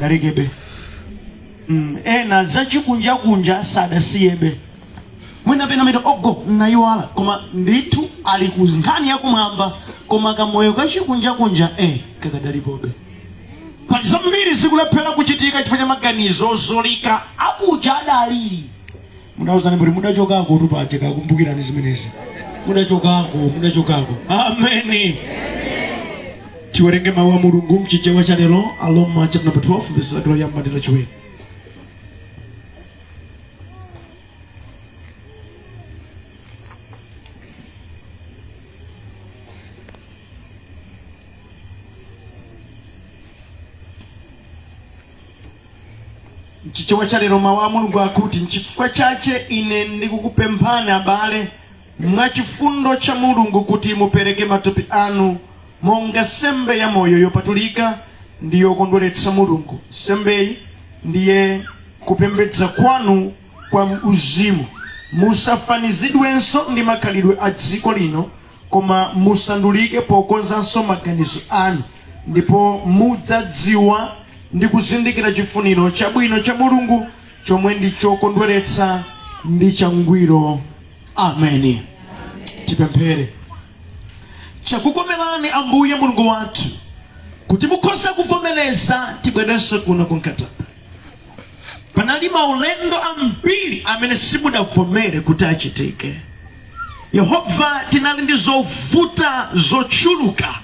Sadalekebe. Ena zachikunjakunja sadasiyebe. Mwina pena amati ogo nayiwala, koma ndithu ali ku nkhani yakumwamba, koma kamoyo kachikunjakunja kakadalipobe. Pali zambiri zikulephera kuchitika chifukwa cha maganizo ozolika akuja adalili. Mudauzani kuti mudachokako tu paja, kakumbukirani zimenezi. Mudachokako, mudachokako. Ameni. Tiwerenge mawu a Mulungu mchichewa cha lero, Aroma chapter number 12 verse lake loyamba ndi lachiwiri. Mchichewa cha lero mawu a Mulungu akuti, nchifukwa chache ine ndikukupemphani abale, mwa chifundo cha Mulungu, kuti mupereke matupi anu monga nsembe ya moyo yopatulika ndi yokondweretsa Mulungu. Nsembeyi ndiye kupembedza kwanu kwa uzimu. Musafanizidwenso ndi makhalidwe a dziko lino, koma musandulike pokonzanso maganizo anu, ndipo mudzadziwa ndi kuzindikira chifuniro chabwino cha Mulungu, chomwe ndi chokondweretsa ndi changwiro. Ameni. Tipemphere. Chakukomerani Ambuye Mulungu wathu kuti mukhoza kuvomereza tibwerenso kuno ku Nkhata Bay. Panali maulendo ambiri amene simudavomere kuti achitike. Yehova, tinali ndi zovuta zochuluka,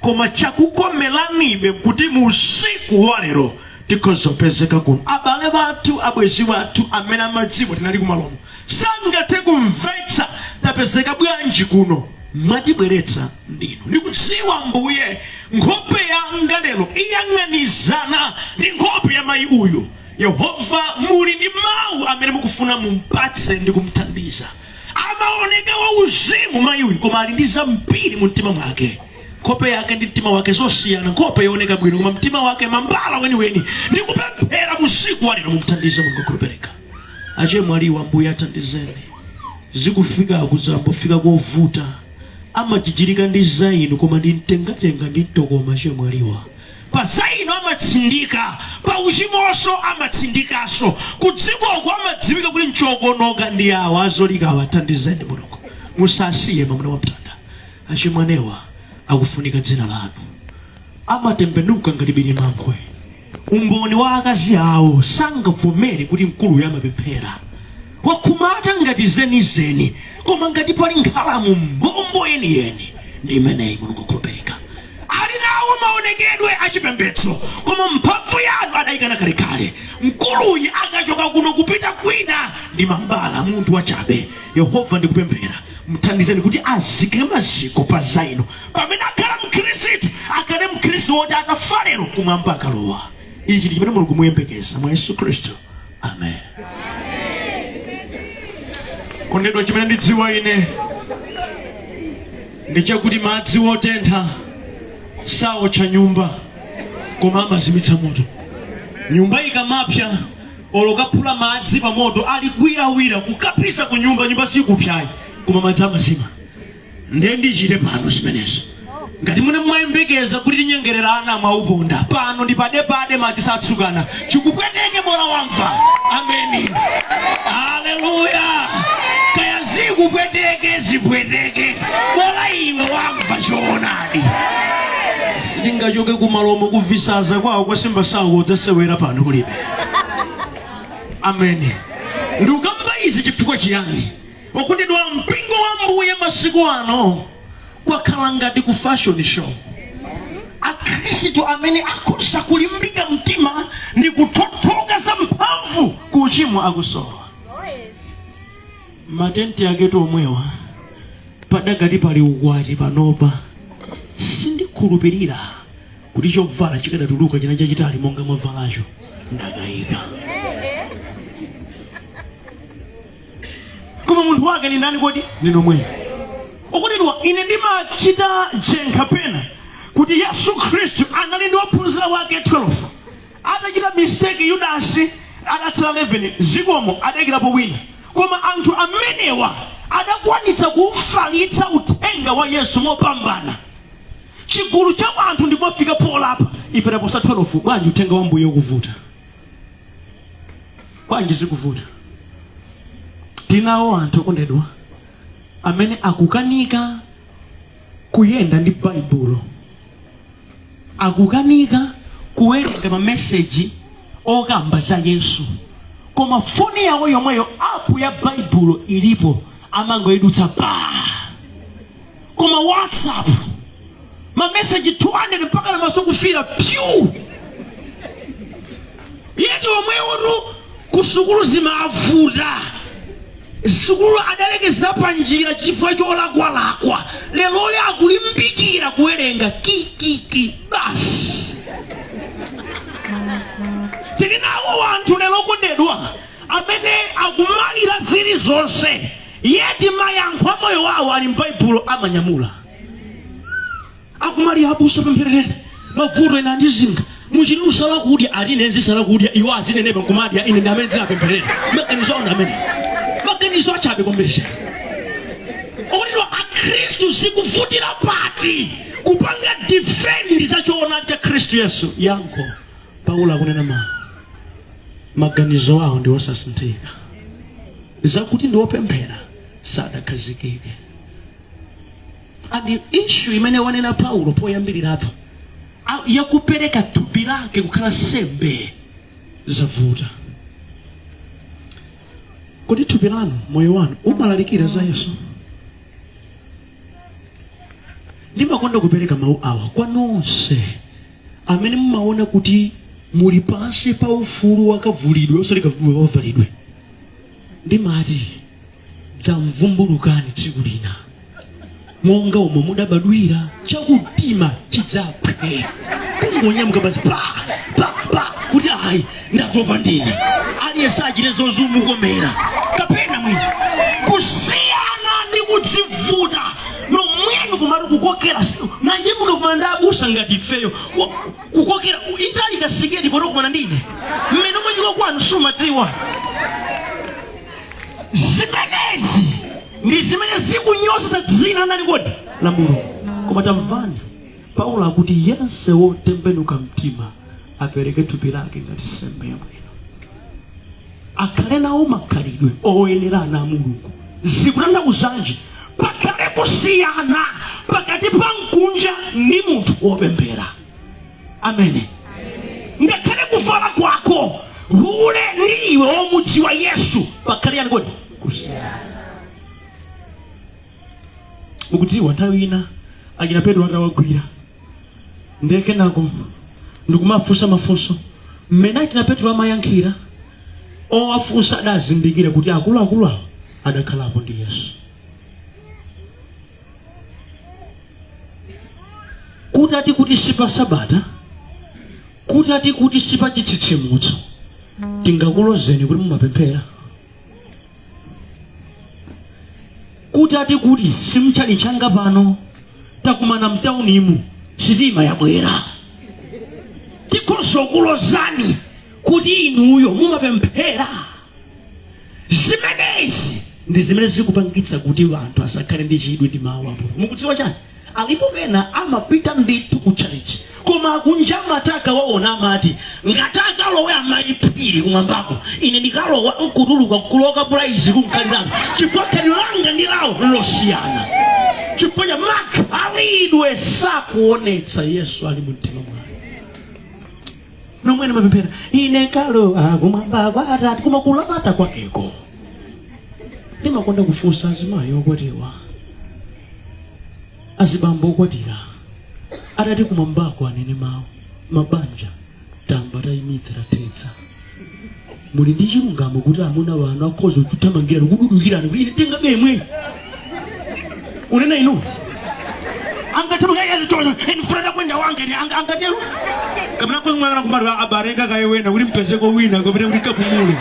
koma chakukomeranibe kuti mu usiku wa lero tikhoza kupezeka kuno. Abale athu, abwenzi athu amene amadziwa tinali kumalomo sangathe kumvetsa tapezeka bwanji kuno. Mwatibweretsa ndinu. Ndikudziwa Ambuye, nkhope yanga lero iyang'anizana ndi nkhope ya mayi uyu. Yehova, muli ndi mawu amene mukufuna mumpatse ndi kumthandiza. Amaoneka wauzimu mayi uyu, koma ali ndi zambiri mu mtima mwake. Nkhope yake ndi mtima wake zosiyana. Nkhope yooneka bwino, koma mtima wake mambala weniweni. Ndikupemphera usiku wa lero mumthandize Mulungu okhulupirika. Achemwaliwa, Ambuye athandizeni. Zikufika kuzambofika kovuta. Amajijirika ndi za inu, koma ndi mtengatenga ndi mtokoma achemwaliwa. Pa za inu amatsindika, pa uchimonso amatsindikanso. Kudzikoko amadziwika kuti nchokonoka ndi awa azolikawa. Athandizeni Mulungu, musasiye mwamuna wa mtanda. Achimwenewa akufunika dzina lanu. Amatembenuka ngati birimankhwe. Umboni wa akazi awo sangavomere kuti mkuluyu amapemphera. Wakhumata ngati zenizeni, koma ngati pali nkhalamu mbombo yeniyeni ndi imeneyi. Mulungu okhulupirika ali nawo maonekedwe achipembedzo, koma mphamvu yanu adayikana kalekale. Mkuluyi akachoka kuno kupita kwina ndi mambala, munthu wachabe. Yehova, ndikupemphera mthandizeni kuti azike maziko pa za inu. Pamene akhala Mkhristu, akhale Mkhristu woti akafa lero kumwamba akalowa. Ichi ndi chimene Mulungu muyembekeza mwa Yesu Khristu. Amen. Kondedwa, chimene ndidziwa ine ndi chakuti madzi wotentha saotcha nyumba, koma amazimitsa moto. Nyumba ikamapsa, olo kaphula madzi pa moto ali kwirawira kukapisa ku nyumba, nyumba sikupyayi, koma madzi amazima. Ndiye ndichite pano zimenezo. Ngati mune mwayembekeza kuti tinyengererana mwauponda, pano ndi padepade, madzi satsukana. Chikupweteke bola wamva. Ameni, haleluya. Kaya zikupweteke zipweteke, bola iwe wamva choonadi. Sitingachoke kumalomo kuvisaza kwawo kwa simba sawo kudzasewera pano kulibe. Ameni. Ndikukamba izi chifukwa chiyani? Okondedwa, mpingo wa Mbuye masiku ano kwakhala ngati ku fashion show. Akhristu amene akhoza kulimbika mtima ndi kuthothoka za mphamvu ku uchimo akusowa. Matenti aketu omwewa padakati pali ukwati panopa, sindikhulupirira kuti chovala chikadatuluka china chachitali monga mwavalacho. Ndakayika. Koma munthu wake ni ndani kodi? Ndi nomweyo. Okondedwa, ine ndimachita jenkha pena kuti Yesu Khristu anali ndi ophunzira wake 12. Atachita mistake Yudasi, adatsala 11, zikomo adayikirapo wina. Koma anthu amenewa adakwanitsa kuufalitsa uthenga wa Yesu mopambana. Chigulu cha anthu ndikumafika polapa, ife taposa 12. Bwanji uthenga wa Mbuye ukuvuta? Bwanji zikuvuta? Tinawo anthu okondedwa amene akukanika kuyenda ndi Baibulo, akukanika kuwerenga mameseji okamba za Yesu, koma foni yawo yomweyo app ya Baibulo ilipo, amangoidutsa pa. Koma WhatsApp mameseji 200 mpaka namaso kufira pyu yetu omwewotu. Kusukulu zimavuta, sukulu adalekezera panjira chifukwa cholakwalakwa. Lelole akulimbikira kuwerenga kikiki basi. Tili nawo anthu lero okondedwa amene akumalira zilizonse, yeti mayankho a moyo wawo ali m'Baibulo amanyamula. Akumalira, "Abusa, pempherereni, mavuto ena andizinga." Muchiti usala kudya, ati ine nzisala kudya, iwo azinenepa nkumadya, ine ndi amene ndizapempherera. Maganizo awo ndi amene maganizo achabe kwambiri. Okondedwa, Akhristu zikuvutira pati kupanga defend za choonadi cha Khristu Yesu? Yankho, Paulo akunena mawu, maganizo awo ndi osasinthika, zakuti ndi opemphera sadakhazikike. And issue imene wanena Paulo poyambirirapo yakupereka thupi lake kukhala sembe zavuta. Kodi thupi lanu, moyo wanu umalalikira za Yesu? Ndimakonda kupereka mawu awa kwa nonse amene mumaona kuti muli pansi pa ufulu wakavulidwe osati kavalidwe. Ndimati dzamvumbulukani tsiku lina monga omwe mudabadwira, chakutima chidzapwe, kungonyamuka basi pa pa pa kuti ayi, ndatopa ndine, aliyense achite zozumukomera kapena mwina kusiyana ndi kudzivuta nomwenu kumati kukokera nanje mukakumana ndi abusa ngati ifeyo, kukokera itali kasiketi potokumana ndine mmene umachika kwanu sumadziwa. Zimenezi ndi zimene zikunyoza dzina nani kodi? La Mulungu. Koma tamvani, Paulo akuti yense wotembenuka mtima apereke thupi lake ngati sembe yabwino, akhale nawo makhalidwe oyenerana a Mulungu. Zikutanthauzanji? Pakhale kusiyana pakati pa mkunja ndi munthu wopemphera amene ngakhale kuvala kwako hule ndi iwe womudziwa Yesu, pakhale yani kodi? Kusiyana. Mukudziwa, nthawi ina achina Petro atawagwira, ndiye kenako ndikumafunsa mafunso, mmene achina Petro amayankhira, owafunsa adazindikira kuti akuluakulu awo adakhalapo ndi Yesu. Kutati kuti si pa Sabata, kutati kuti si pa chitsitsimutso, tingakulozeni kuti mumapemphera? Kutati kuti simtchali changa pano, takumana mtaunimu, sitima yabwera, tikhonsokulozani kuti inuyo mumapemphera? Zimenezi ndi zimene zikupangitsa kuti anthu asakhale ndi chidwi ndi mawu a Mulungu. Mukudziwa chani? Alipo pena amapita ndithu ku chalichi, koma akunja mataka waona amati ngati akalowe amayiphiri kumwambako, ine ndikalowa nkutuluka nkuloka pulaizi kunkaliranga, chifukwa khalidwe langa ndi lawo losiyana, chifukwa cha makhalidwe sakuonetsa Yesu ali mu mtima mwanu. Nomwene mapemphera, "Ine kalowa kumwamba kwa Atate," koma kulapata kwakeko. Ndimakonda kufunsa azimayi okwatiwa, azibambo okwatira, atati kumwambako anene mawu, mabanja tamba tayimitsa tathetsa, muli ndi chilungamo kuti amuna wanu akhoza kuthamangira kududukirani kuti ine tengabe imweyi? Unena inu, angathamangirafuna kwenda wanga ine angatero kapena kwemwana kumati abarenga kaye wena kuti mpezeko wina kapena kuti kapumule?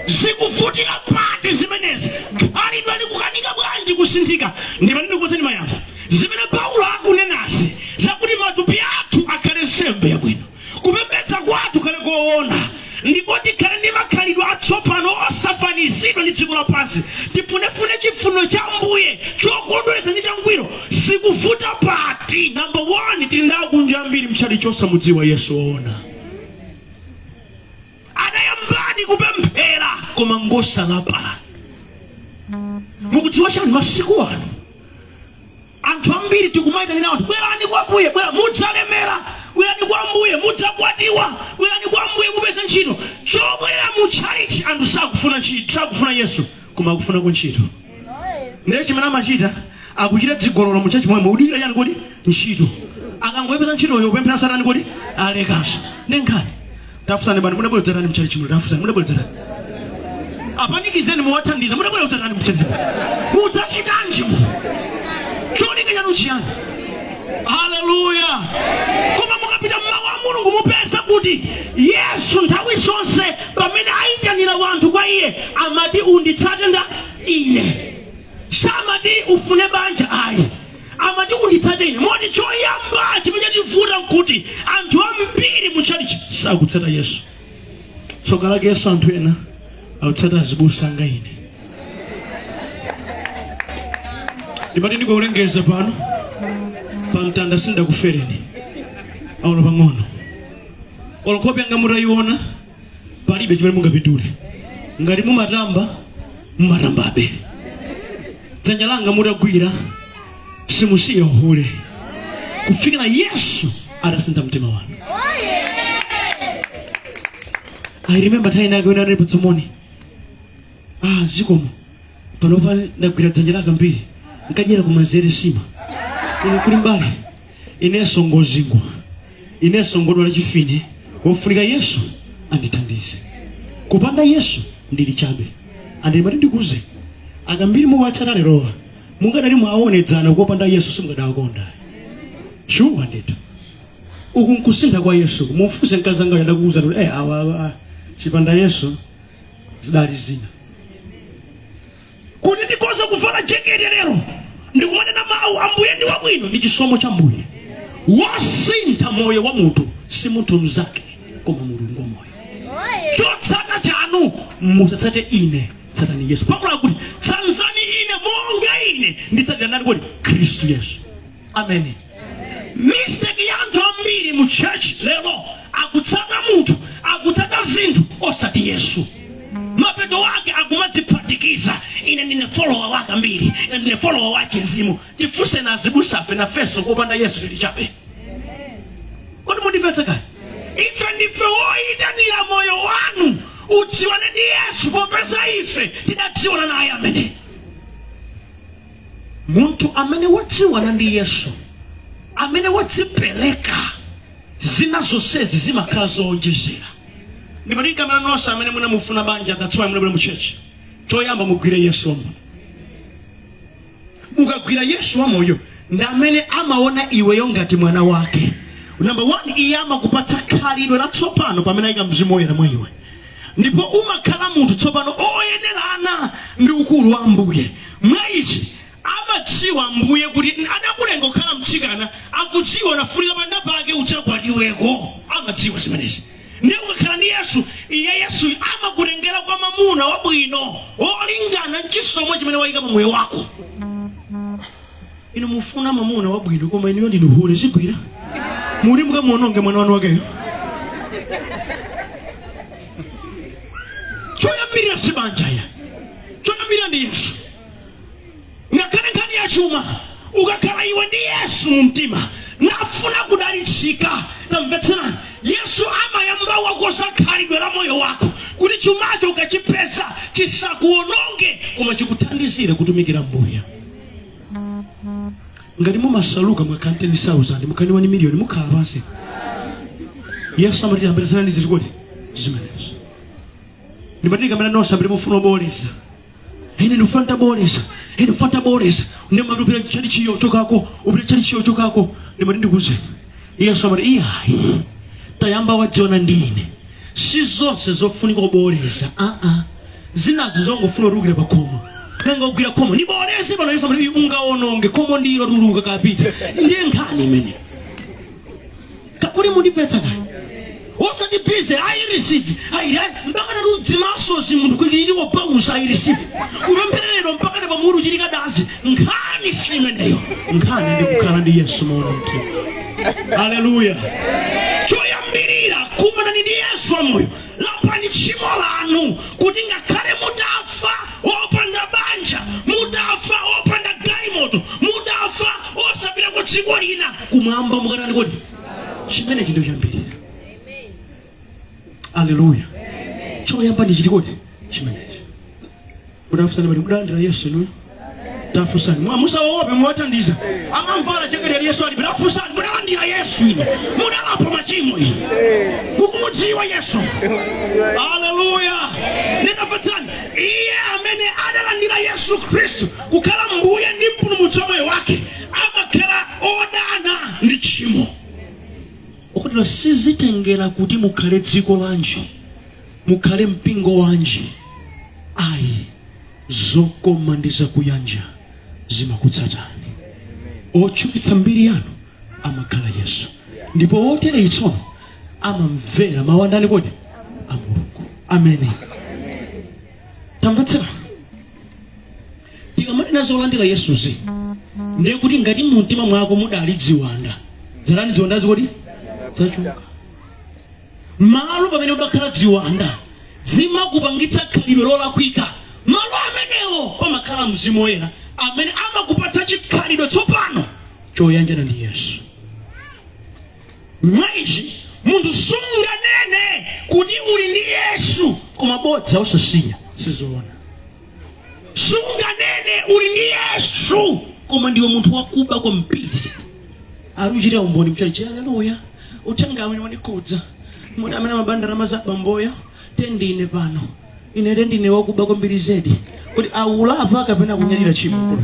Zikuvutira pati zimenezi? Khalidwe likukanika bwanji kusinthika? Ndimene ndikupatseni mayankho. Zimene Paulo akunenazi zakuti matupi athu akhale nsembe yabwino, kupembedza kwathu khale koona, ndipo tikhale ndi makhalidwe atsopano osafanizidwa ndi dziko lapansi, tifunefune chifuniro cha Ambuye chokondweretsa ndi changwiro. Zikuvuta pati? Number one, tili ndi akunja ambiri mtchalitchi osamudziwa Yesu woona. Adayambadi kupemphera koma ngosalapa. Mukudziwa chani? Masiku ano anthu ambiri tikumayitanira anthu, "Bwerani kwa Mbuye, bwera mudzalemera, bwerani kwa Mbuye mudzakwatiwa, bwerani kwa Mbuye mupeze ntchito." Chobwerera mu tchalitchi anthu sakufuna ntchito, sakufuna Yesu, koma akufuna ku ntchito. Ndiye chimene amachita, akuchita dzigololo mu church momwe, udikira chani kodi? Ntchito. Akangoyipeza ntchitoyo, kupemphera satani kodi alekanso. Ndi nkhani. Tafunsani bani, mudabwera dzatani mtchalitchi muno? Tafunsani, mudabwera dzatani? Apanikizeni, muwathandiza. Mudabwera kudzatani mtchalitchi? Mudzachitanji mu? Cholinga chanu chiyani? Haleluya! Koma mukapita mmawu a Mulungu mupeza kuti Yesu nthawi zonse pamene ayitanira wanthu kwa iye amati, "Unditsate nda ine." Samati ufune banja ayi, amati unditsate ine. Moti choyamba chimene chativuta nkuti anthu ambiri mu tchalitchi sakutsata Yesu. Tsoka lake Yesu, anthu ena akutsata azibusa anga ine. Ndimati ndikuulengeza pano pa mtanda, sindakufereni aolo pang'ono. Olo nkhope yanga mutayiona, palibe chimene mungapindule. Ngati mumatamba, mumatambabe. Dzanja langa mutagwira, simusiya uhule kufikira Yesu atasintha mtima wanu. I remember nthawi inake wina anandipatsa moni, "Ah, zikomo, panopa ndagwira dzanja laka mbiri nkadyera kumanzere sima." Ine kuli mbali, inenso ngozingwa, inenso ngodwala chifine, wofunika Yesu andithandize. Kupanda Yesu ndili chabe. Andimati ndikuze akambiri muwatsata lerowa, mungadali mwaonedzana kopanda Yesu simungadawakonda. Shuwa ndithu, uku nkusintha kwa Yesu. Mufunse mkazi anga, ndakuuza kuti awa awa, chipanda Yesu zidali zina. Kuti ndikhoza kuvala jekete lero ndikumanena mawu, "Ambuye ndi wabwino," ndi chisomo cha Mbuye. Wasintha moyo wa munthu si munthu mzake, koma Mulungu wa moyo. Chotsata chanu, musatsate ine, tsatani Yesu. Paulo akuti, "Tsanzani ine monga ine nditsatira ndani kodi? Khristu Yesu." Amen. Mistake ya anthu ambiri mu church lero, akutsata munthu, akutsata zinthu, osati Yesu. Mapeto wake akumadziphatikiza, "Ine ndine follower wake ambiri, ine ndine follower wa chinzimu." Tifunse na azibusafe, nafenso kopanda Yesu tili chabe. Kodi mundimvetsa kani? Ife ndife woyitanira moyo wanu udziwane ndi Yesu, popeza ife tidadziwana naye. Amene munthu amene wadziwana ndi Yesu, amene wadzipereka, zina zonsezi zimakhala zowonjezera. Ndipati kamera nonse amene munamufuna banja, that's why munabwera mu church. Choyamba mugwire Yesu wamoyo. Mukagwira Yesu wamoyo, ndi amene amaona iweyo ngati mwana wake. Number one, iye amakupatsa khalidwe latsopano pamene ayika Mzimu Woyera mwa iwe, ndipo umakhala munthu tsopano oyenerana ndi ukulu wa Ambuye. Mwa ichi amadziwa Ambuye kuti adakulenga kukhala mtsikana, akudziwa unafunika panda pake udzakwatiweko, amadziwa zimenezi. Ndiye ukakhala ndi Yesu, iye Yesu amakutengera kwa mamuna wabwino olingana mchisomo chimene wayika pa moyo wako. Inu mufuna mamuna wabwino, koma inuyo ndinu hule, zigwira muli mukamuononge mwana wanu wakeyo. Choyambirira si banja ya, choyambirira ndi Yesu. Ngakhale nkhani ya chuma, ukakhala iwe ndi Yesu mu mtima nafuna kudalitsika, tamvetserani, Yesu amayamba wakoza khalidwe la moyo wako kuti chumacho ukachipeza chisakuononge, koma chikuthandizire kutumikira Mbuye. Ngati mumasaluka mwakhala 10,000, mukhani 1 million, mukhala pansi. Yesu amati ambetserani zili zimenezo. Ndimati kamene nonse amene mufuna oboleza, "Ine ndikufuna ntaboleza, ine ndikufuna ntaboleza," ndimati upita chali chiyo chokako, upita chali chiyo chokako. Ndimati ndikuze, Yesu amati, "Iyayi, tayamba wadziona ndi ine." Si zonse zofunika kuboleza, aa, zinazo zongofuna kutulukira pa khomo. Nanga ugwira khomo, ndiboleze pano. Yesu amati, "Ungaononge khomo, ndilo tuluka kapita." Ndiye nkhani imene kakuti mundimvetsa kani? Osati busy, "I receive, I, I," mpaka natudzimasozi munthu kuchitiko pausa, "I receive," kupempherero mpaka pamutu kuchitika dazi. Nkhani si imeneyo. Nkhani ndi kukhala ndi Yesu moona mtima. Haleluya! Choyambirira, kumanani ndi Yesu wamoyo, lapani tchimo lanu, kuti ngakhale mutafa opanda banja, mutafa opanda galimoto, mutafa osapita ku dziko lina, kumwamba mukatani kodi? Chimene chindu choyambirira. Aleluya! Choyamba ndi chiti kodi? Chimenechi. Mudafunsani mati mudalandira Yesu inuyo? Tafunsani, musawaope, muwathandiza. Amamvala jaketi ya Yesu alibe. Tafunsani, mudalandira Yesu inu? Mudalapa machimo inu? Mukumudziwa Yesu? Aleluya! Nditapatsani, iye amene adalandira Yesu Khristu kukhala Mbuye ndi Mpulumutsi wa moyo wake amakhala odana ndi tchimo. Okondedwa, sizitengera kuti mukhale dziko lanji, mukhale mpingo wanji, ayi. Zokoma ndi zakuyanja zimakutsatani. Otchukitsa mbiri yanu amakhala Yesu, ndipo wotere tsono amamvera mawu andani kodi? A Mulungu. Amene tamvetsera, tikamanena zolandira Yesuzi, ndiye kuti ngati mumtima mwako mudali ziwanda, zalani ziwandazi kodi? Zachoka. Malo pamene mudakhala ziwanda zimakupangitsa khalidwe lolakwika, malo amenewo pamakhala Mzimu Woyera amene amakupatsa chikhalidwe tsopano choyanjana ndi Yesu. Mwa ichi munthu sunganene kuti uli ndi Yesu koma bodza osasiya, sizoona. Sunganene uli ndi Yesu koma ndiwe munthu wakuba kwambiri. Akuchita umboni mchalichi, "Aleluya, uthenga amene wandikhudza muti amene amabandalama za bamboyo tendine pano, ine tendine wakuba kwambiri zedi." Kuti aulapa kapena kunyadira tchimo?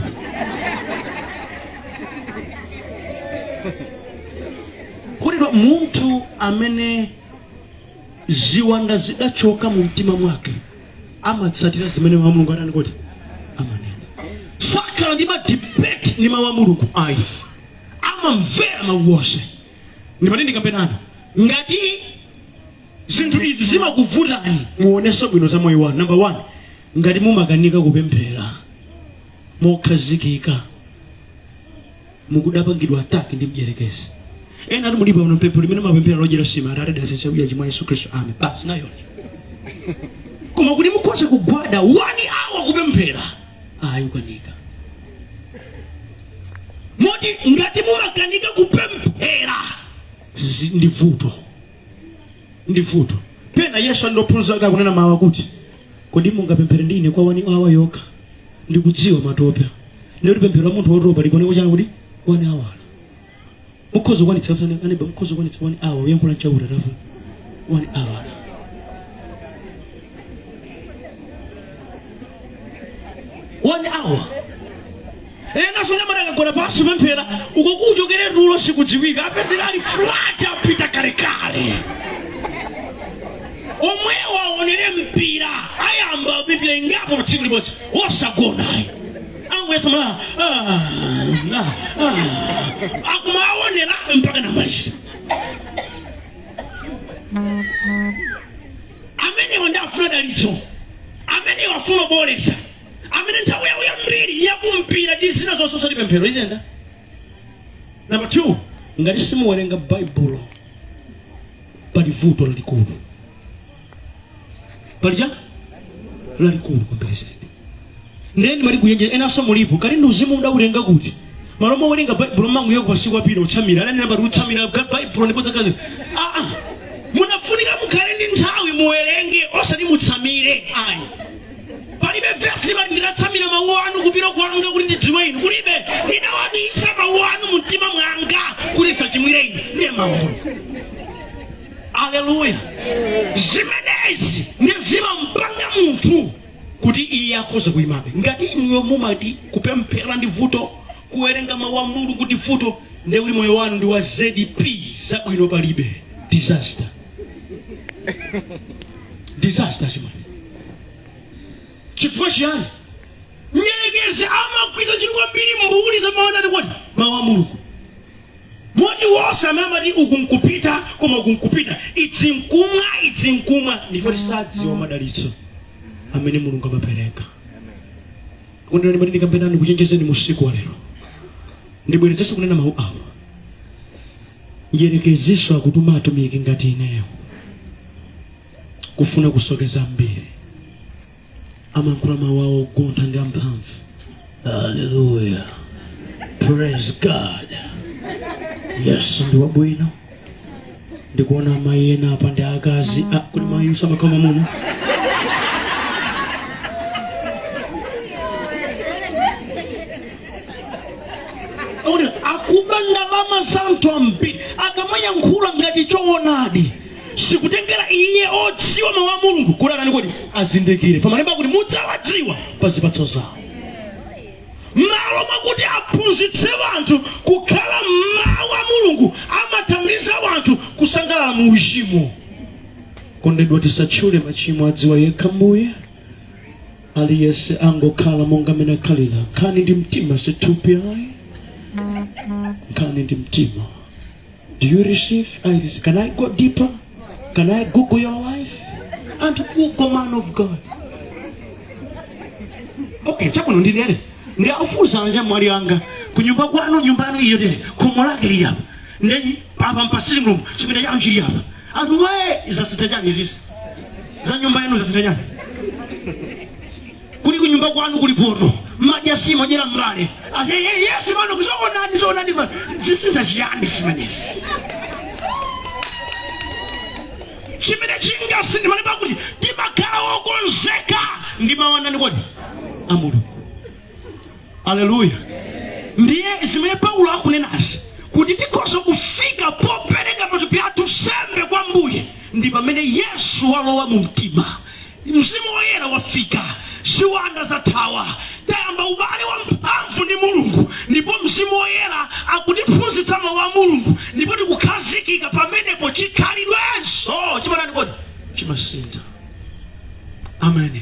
Kuti munthu amene ziwanda zidachoka mu mtima mwake amatsatira zimene mawu a Mulungu atani kuti amanena. Sakhala ndi ma debate ndi mawu a Mulungu, ayi. Amamvera mawu onse. Ndimati ndikambenano, ngati zinthu izi zimakuvutani, muonenso bwino za moyo wanu. Number one, ngati mumakanika kupemphera mokhazikika, mukudapangidwa attack ndi mdierekezi. Ena ati mulipo pano, pemphero limene mapemphera lodyera sima, "Atate, dalitsa chakudya chimwa Yesu Khristu, amen," basi nayoni. Koma kuti mukhoza kugwada one hour kupemphera, ayi, ukanika. Moti ngati mumakanika kupemphera, ndi vuto, ndi vuto. Pena Yesu andophunzira ake akunena mawu akuti, "Kodi mungapemphere ndi ine kwa one hour yokha? Ndikudziwa matope." Ndikuti pemphero la munthu wotopa likone kuchana kuti one hour mukhoza kukwanitsa? Aneba, mukhoza kukwanitsa one hour uyankhula mchauta tafu one hour? One hour. Ena sonyamata akagona pansi pemphera uko, kuchokere tulo sikudziwika, apezeka ali flat, apita kalekale. Omwewo aonere mpira, ayamba mipira ingapo pa tsiku limodzi osagonayi, angoyesama akumaonera mpaka namaliza. Amenewa ndi afuna dalitso, amenewa afuna kuboleza, amene nthawi yawo yambiri yakumpira ndi zina zonse osati pemphero izenda. Number two, ngati simuwerenga Baibulo, pali vuto lalikulu, pali cha lalikulu kwambiri zedi. Ndiye ndimati kuyenje enanso mulipo kali ndi uzimu udautenga kuti malo mowerenga Baibulo manguyo pasiku apita utsamira ananena pati utsamira Baibulo ndipo zakazi. Aa, munafunika mukhale ndi nthawi muwerenge, osati mutsamire, ayi. Palibe vesi limati, "Ndidatsamira mawu anu kupita kwanga kuti ndidziwe inu." Kulibe. "Ndidawabisa mawu anu mu mtima mwanga kuti sachimwire inu," ndiye mawu. Aleluya! Zimenezi ndi zimampanga munthu kuti iye akhoza kuyimabe. Ngati inuyo mumati kupemphera ndi vuto, kuwerenga mawu a Mulungu ndi vuto, ndiye kuti moyo wanu ndi wa ZP, zabwino palibe, disaster, disaster chimene. Chifukwa chiyani? Mdierekezi amagwiritsa ntchito kwambiri mbuli za mawu ati kuti mawu a Mulungu. Moti Moti wonse amene amati uku nkupita koma uku nkupita, idzi nkumwa, idzi nkumwa, ndipo tisadziwa madalitso amene Mulungu amapereka. Kundani mati ndikambenani kuchenjezeni musiku wa lero, ndibwerezenso kunena mawu awa. Njerekeziso akutuma atumiki ngati ineyo kufuna kusokeza mbiri, amankhula mawu awo ogontha ndi amphamvu. Haleluya, praise God, Yesu ndi wabwino. Ndikuona amayi ena apa ndi akazi. Ah, kuti mayi usamakhala muno. Akuti akuba ndalama za anthu ambiri. Akamayankhula ngati choonadi, sikutengera iye odziwa mawu a Mulungu kuti atani, kuti azindikire. Pamalemba kuti mudzawadziwa pa zipatso zawo. Malo mwakuti aphunzitse wanthu kukhala mawu a Mulungu, amathandiza wanthu kusangalala mu uchimo. Kondedwa, tisatchule machimo, adziwa yekha Mbuye. Aliyense angokhala monga amene akhalira. Nkhani ndi mtima, sithupi ayi, nkhani ndi mtima. Do you receive? I receive. Can I go deeper? Can I Google your life and Google man of God? Okay, chabwino, ndilere ndi afusa anja mwali anga kunyumba kwanu, nyumba yanu iyo tere, khomo lake lili apa, ndi apa mpasili room, chipinda chanu chili apa. Anthu wae zasintha chani izizi za nyumba yanu? Zasintha chani kuli kunyumba kwanu? Kuli poto madya sima dyera mbale. Ate yesu pano kuzoonadi, zoonadi pano zisintha chiyani zimenezi? Chimene chingasinthe, malemba kuti timakhala wokonzeka ndi mawu andani kodi? A Mulungu. Aleluya. Ndiye zimene Paulo akunenazi kuti tikhoza kufika popereka matupi athu nsembe kwa Mbuye ndi pamene Yesu walowa mu mtima, Mzimu Woyera wafika, ziwanda zathawa, tayamba ubale wa mphamvu ndi Mulungu, ndipo Mzimu Woyera akutiphunzitsa mawu a Mulungu, ndipo tikukhazikika pamenepo. Chikhalidwenso chimatani kodi? Chimasintha. Amen.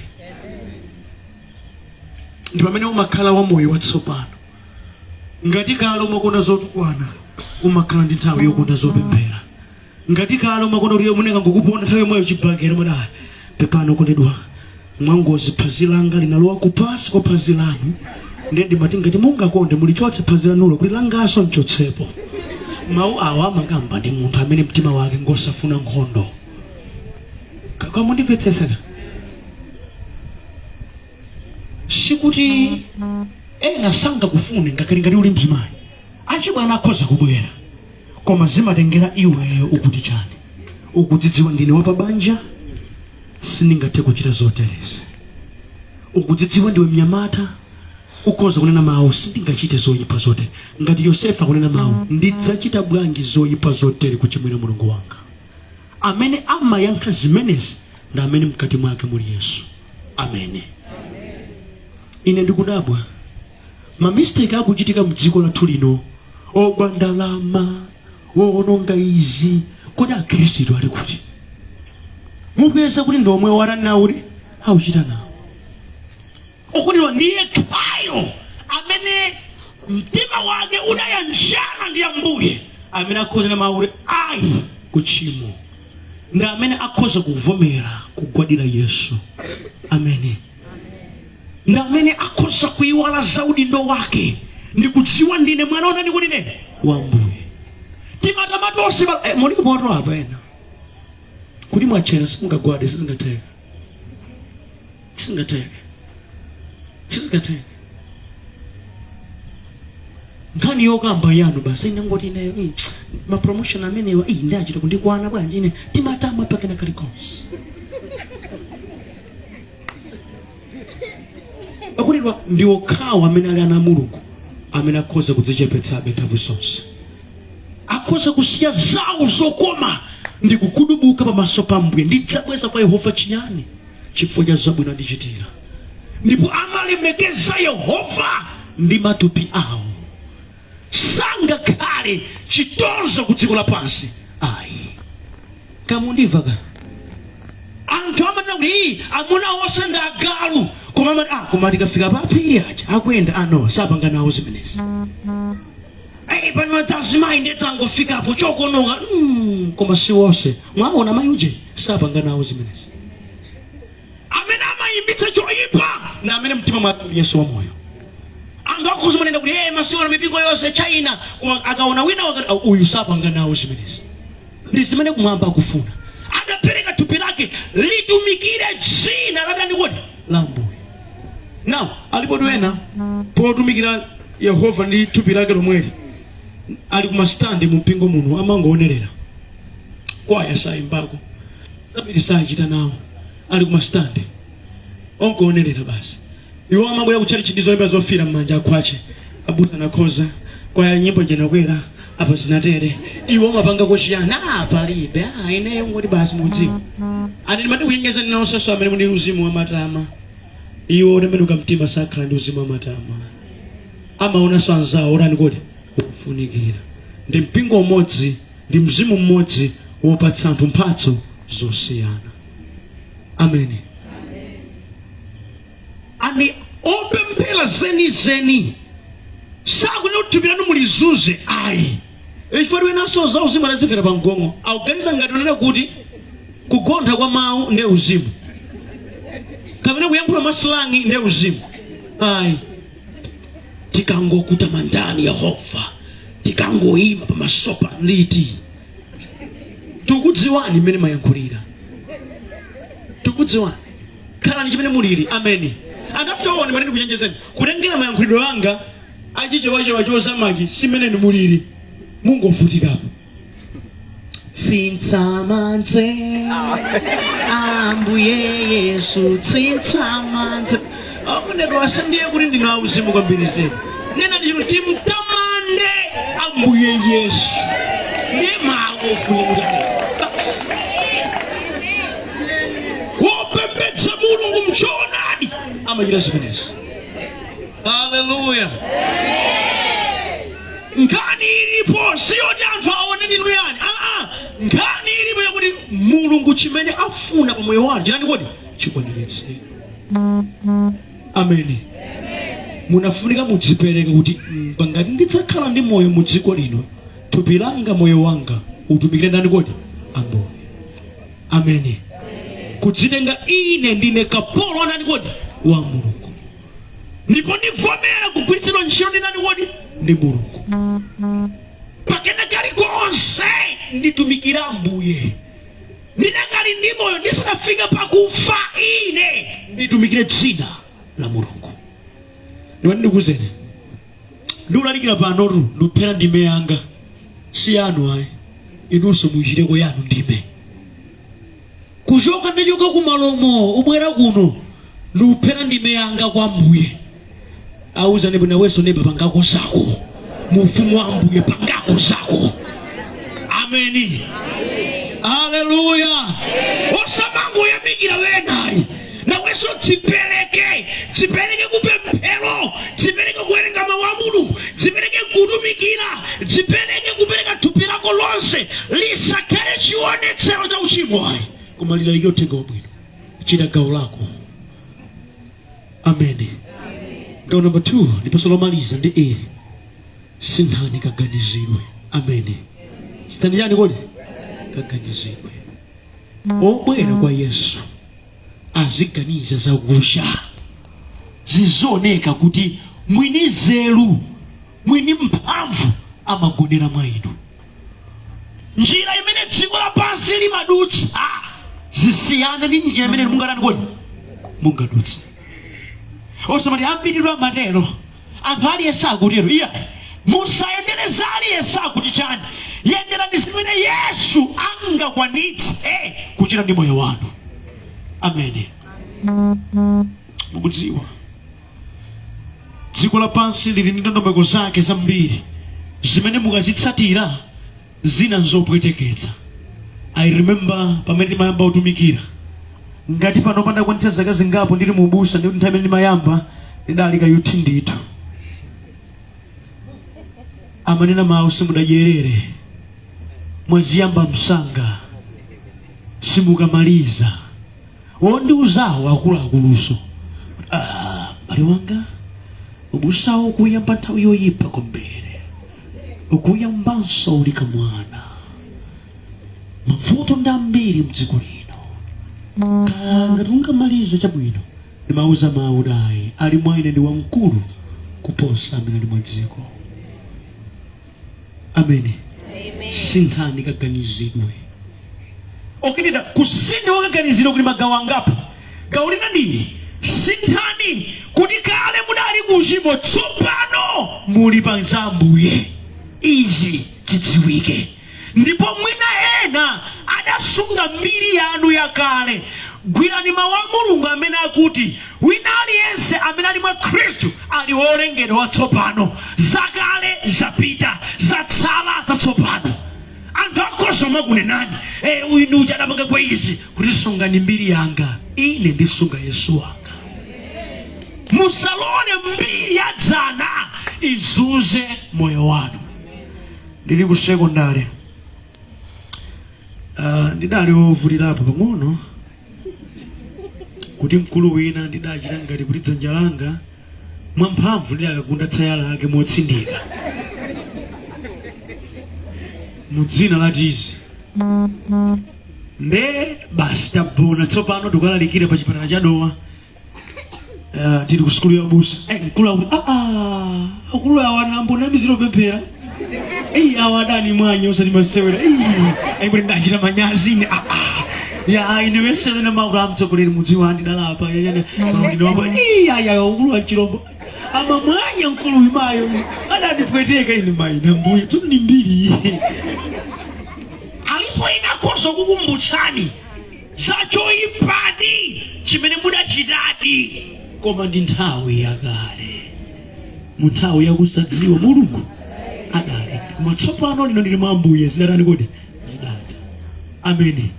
Ndi pamene umakhala wa moyo watsopano. Ngati kale umakonda zotukwana, umakhala ndi nthawi yokonda zopemphera. Ngati kale umakonda kuti muneka ngokuponda nthawi yomweyo chibakera, mwana pepano kondedwa, mwangozi phazi langa linalowa kupasi kwa phazi lanu, ndiye ndimati ngati mungakonde mulichotse phazi lanulo kuti langaso nchotsepo. Mawu awa amakamba ndi munthu amene mtima wake ngosafuna nkhondo. Kamundimvetseseka? Sikuti ena sangakufune, ngakhale ngati uli mzimayi, achibwana akhoza kubwera, koma zimatengera iweyo ukuti chani. Ukudzidziwa, ndine wapabanja, sindingathe kuchita zoterezi. Ukudzidziwa ndiwe mnyamata, ukhoza kunena mawu, sindingachite zoyipa zotere. Ngati Yosefa akunena mawu, ndidzachita bwanji zoyipa zotere kuchimwira Mulungu wanga? Amene amayankha zimenezi ndi amene mkati mwake muli Yesu. Amene ine ndikudabwa ma mistake akuchitika mdziko lathu lino, ogwa ndalama, wowononga izi, kodi akhristu ali kuti? Mupeza kuti ndi omwe watani nawo kuti auchita nawo. Okondedwa, ndiye khayo amene mtima wake udayanjana ndi Ambuye, amene akhoza na mawu kuti ayi kuchimo, ndi amene akhoza kuvomera kugwadira Yesu. Amene ndi amene akhoza kuiwala za udindo wake ndi kudziwa ndine mwana wandani kuti nene wa Ambuye. Timatamati onse mulipo apa ena kuti mwachera simungagwade, sizingatheke, sizingatheke, sizingatheke. Nkhani yokamba yanu basi, ine ngoti ineyo ma promotion amenewa iyi ndachita kundikwana bwanji ine, timatama pakena kalikonse. Okondedwa, ndi okhawo amene ali ana a Mulungu amene akhoza kudzichepetsabe nthawi zonse, akhoza kusiya zawo zokoma ndi kugudubuka pamaso pa Mbuye. Ndidzabweza kwa Yehova chiyani chifukwa cha zabwino andichitira? Ndipo amalemekeza Yehova ndi matupi awo, sangakhale chitonzo ku dziko lapansi ayi. Kamundimva ka? Anthu amanena kuti, "Ii, amuna onse ndi agalu," koma amati, ah, koma tikafika pa phiri aja akuyenda ano sapanga nawo zimenezi. Pano adzazimayi ndetsangofikapo chokonoka. Koma si wonse. Mwaona mayi uje sapanga nawo zimenezi. Amene amayimbitsa choyipa na amene mtima mwake muli Yesu wamoyo. Anthu akhoza manena kuti, "Hey, masiku ano mipingo yonse China," koma akaona wina wakati, "Ah, uyu sapanga nawo zimenezi." Ndi zimene kumwamba akufuna. Adapereka thupi lake litumikire dzina la ndani kodi? La Ambuye. Now alipo wena potumikira Yehova ndi thupi lake lomweli ali kumastandi mu mpingo muno, amangoonerera. Kwaya sayimbako, zambiri sachita nawo, ali kumastandi ongoonerera basi. Iwo amabwera kutchali chidizo lemba zofira m'manja, akhwache abusa nakhoza kwaya nyimbo jenakwera apa zinatere. Iwo amapanga kochiyana? Ah, palibe. Ah, ineyo ngoti basi mudziwa ati ndimati kuchenjeza ninonsenso amene muli uzimu wamatama. Iwo otembenuka mtima sakhala ndi uzimu wamatama, amaonanso anzawo otani kodi? Kufunikira. Ndi mpingo umodzi, ndi mzimu mmodzi wopatsa anthu mphatso zosiyana. Ameni. Andi opemphera zenizeni sakunena kuti thupi lanu mulizunze, ayi. Chifukwa wenanso za uzimu adazimvera pa mgongo, akuganiza ngati unena kuti kugontha kwa mawu ndiye uzimu, kapena kuyankhula masilangi ndiye uzimu. Ayi. Tikangokutamandani Yehova, tikangoyima pamaso pa liti, tikudziwani mmene mayankhulira, tikudziwani. Khalani chimene mulili. Ameni. And after all, ndimene ndikuchenjezeni kutengera mayankhulidwe anga achichewachewa chozamachi, simene mulili, mungovutikapo. Tsintsamanze Ambuye Yesu, tsintsamanze. Akunedwa asandiye kuti ndinu auzimu kwambiri zedi. Nena ndinu, timtamande Ambuye Yesu, ndiye mawu ofunika kuti wopembedza Mulungu mchoonadi amachita zimenezi. Haleluya. Nkhani ilipo siyoti anthu aone ndinu yani, aa. Nkhani ilipo yakuti Mulungu chimene afuna pa moyo wanu chitani kodi? Chikwaniritse. Ameni. Munafunika mudzipereke kuti ngati ndidzakhala ndi moyo mu dziko lino, thupi langa, moyo wanga utumikire ndani kodi? Ambuye. Ameni. Kudzitenga, ine ndine kapolo wa ndani kodi? Wa Mulungu, ndipo ndivomera kugwiritsidwa ntchito ndi ndani kodi? Ndi Mulungu. Pakena kalikonse nditumikira Ambuye ndinakali ndi moyo, ndisanafike pakufa, ine nditumikire dzina la Mulungu. Ndiwati ndikuzeni, ndiulalikira panotu, ndikuphera ndime yanga, si yanu ayi. Inunso muchiteko yanu ndime. Kuchoka ndachoka kumalomo ubwera kuno, ndikuphera ndime yanga kwa Ambuye. Auzani bwino wenso neba, pangako zako mu ufumu wa Ambuye, pangako zako. Ameni. Haleluya. Osamangoyamikira wenayi, nawenso dzipereke. Dzipereke kupemphero, dzipereke kuwerenga mawu a Mulungu, dzipereke kutumikira, dzipereke kupereka thupi lako lonse lisakhale chionetsero cha uchimo ayi, koma lilalike uthenga wabwino. Chita gawo lako. Ameni. Gawo namba 2 ndiponso lomaliza ndi ili: sinthani kaganizidwe. Ameni. Sinthani chani kodi? Kaganizidwe. Obwera kwa Yesu aziganiza zakucha, zizioneka kuti mwini zeru, mwini mphamvu amagonera mwa inu. Njira imene dziko lapansi limadutsa zisiyana ndi njira imene mungatani kodi? Mungadutse. Osamati ambiridwa amatero, anthu aliyense akutero. Iya, musayendereza aliyense akuti chani. Yenderani zimene Yesu angakwanitse kuchita ndi moyo wanu. Amene mukudziwa dziko lapansi lili ndi ndondomeko zake zambiri zimene mukazitsatira zina nzopweteketsa. I remember pamene ndimayamba kutumikira, ngati pano pandakwanitsa zaka zingapo ndili mubusa, ndikuti nthawi imene ndimayamba ndidali ka youth ndithu. Amanena mawu, "Simudadyerere, mwaziyamba msanga, simukamaliza." Wondiuzawo akuluakuluso, "Ah, m'bale wanga, ubusawo kuyamba nthawi yoyipa kwambiri." Ukuyambanso uli kamwana. Mavuto ndi ambiri mdziko lino. Ngati ungamalize chabwino, ndimauza mawu dayi ali mwa ine ndi wamkulu kuposa amene ali mwa dziko. Amene sinthani kaganizidwe. Okondedwa, kusintha kwa kaganizidwe kuli magawo angapo. Gawo lina ndili sinthani kuti kale mudali kuchimo, tsopano muli pa za Ambuye. Ichi chidziwike. Ndipo mwina ena adasunga mbiri yanu yakale. Gwirani mawu a Mulungu amene akuti wina aliyense amene ali mwa Khristu ali wolengedwa watsopano, zakale zapita, zatsala zatsopano. Anthu akhoza makunenani, uyu ndi uja adapanga kwa izi, kuti sungani mbiri yanga, ine ndisunga Yesu wanga. Musalole mbiri ya dzana izunze moyo wanu. Ndili ku sekondari, ndidali wovutirapo pang'ono, kuti mkulu wina ndidachita ngati kuti dzanja langa mwamphamvu lidakagunda tsaya lake motsindika mu dzina la Tizi. Nde basi tabona tsopano tikalalikire pa chipatala cha Dowa. Tili ku sukulu ya busa, mkulu akuti, akulu awa nambonamizira kupemphera. Ei, awa adani mwanya usati masewera. Ei, ai, kuti ndachita manyazi ine. Ya ine wesere na mawu amtsogoleri mudzi wandi dalapa yanyana ndine wapo. Ei, ayi, ayi, ukulu wa chirombo ama mwanya mkulu imayo adandipweteka ine mayi na mbuye tsono ni mbiri alipo inakoso kukumbutsani za choyipadi chimene mudachitadi, koma ndi nthawi yakale, mu nthawi yakusadziwa Mulungu adali, koma tsopano lino ndili mwa Ambuye. Zidatani kodi? Zidatha. Ameni.